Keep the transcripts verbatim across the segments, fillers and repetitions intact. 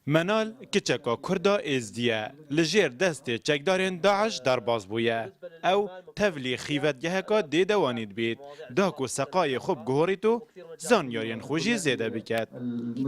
Menal kiçeka Kurda Êzdî ye. Li jêr destê çekdarên DAIŞ derbas bûye. Ew tevlî xîvetgeheka Dêdewanî dibît, da ku seqayê xwe biguhorît û zanyariyên xwe jî zêde biket.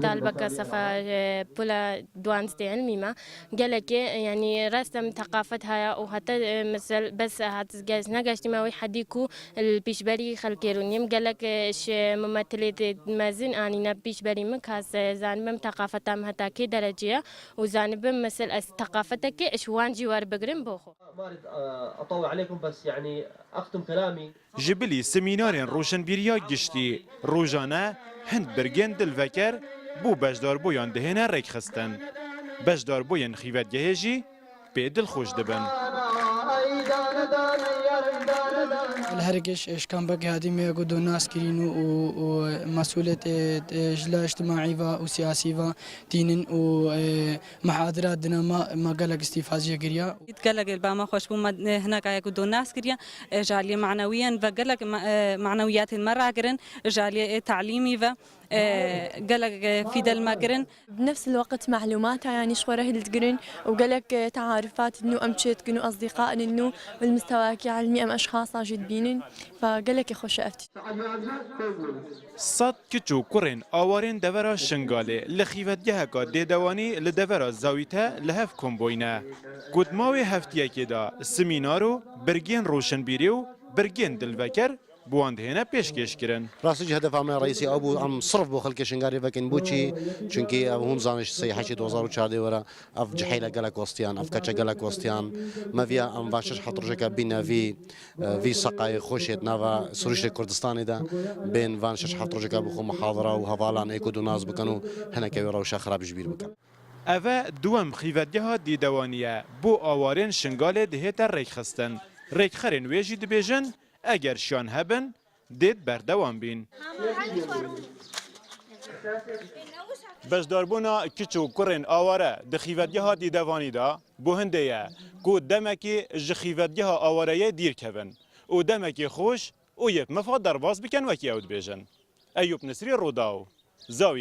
Talbeka sefa, e, pula duwazdeh ilmî me. Gelekê, yanî restem teqafet haya û heta, e, misal bes hat geş-, negeştîme wî hedî ku li pîşberî xelkê rûnîm. Gelek, e, ji mumetilê mezin anîne pîşberî min, kas, e, zanibim teqafeta min heta kê derecê ye û zanibim misal ez teqafetekê ji wan jî werbigrim bo xwe. ما أريد، آه، أطول عليكم، بس يعني أختم كلامي. Ji bilî semînarên roşenbîriya giştî, rojane hin birgên dilveker bo beşdarbûyan dihêne rêkxistin. Beşdarbûyên xîvetgehê jî pê dilxweş dibin. Li her giş, e, ji kampekê hatî me ku do nas kirîn û, û, û mesûlêt, e, e, ji la îctimaî ve û siyasî ve tînin û, e, Mihadira dina me, me gelek îstîfaziyê kiriya. Gelek li ba me xweş bû, me, e, hineka ye ku do nas kiriye, e, ji aliyê manewiyan ve gelek me, e, manewiyatên me ragirin, ji aliyê, e, talîmî ve, e, gelek, e, fîde li me kirin. Bi nefs el-weqt malûmata yanî ji xwe re hildigirin û gelek, e, taarifat nû em çêdikin û asdîqa nû û li mistewayekî ilmî em eşxasa jî dibînin. Fe gelekî xweş e ev tişt. Sed kiç û kurên awarên devera Şingalê li xîvetgeheka Dêdewanî li devera Zawîte li hev kom bûyne. Ku di mawê heftiyekê de semînar û birgên roşinbîrî û birgên dilveker bi wan dihêne pêşkêşkirin. Rastî jî hedefa me reîsî ew bû, em sirf bo xelkê Şingalê vekin. Bo çi? Çunkî ev hûn zanin ji sey heştê du hezar û çardeh were ev cihêle gelek westiyan, ev keça gelek westiyan. Me viya em van şeş heft rojeke bîne vî, vî seqayê xweşê di nava Sirûştê Kurdistanê de bên van şeş heft rojeke bi xwe muhadara û hevalan ê ku du nas bikin û hineke wê rewşa xirab ji bîr bikin. Ev e duwem xîvetgeha Dîdewanî ye. Bo awarên Şingalê dihête rêkxistin. Rêkxerên wê jî dibêjin, eger şiyan hebin, dê berdewam bîn. Beşdarbûna kiç û kurên aware di xîvetgeha Dîdevanî de bo hindê ye ku demekî ji xîvetgeha awareyê dîr kevin û demekî xweş û yê bi mifa derbas bikin, wekî ew dibêjin. Eyûp Nisrî, Rûdaw, Zawî.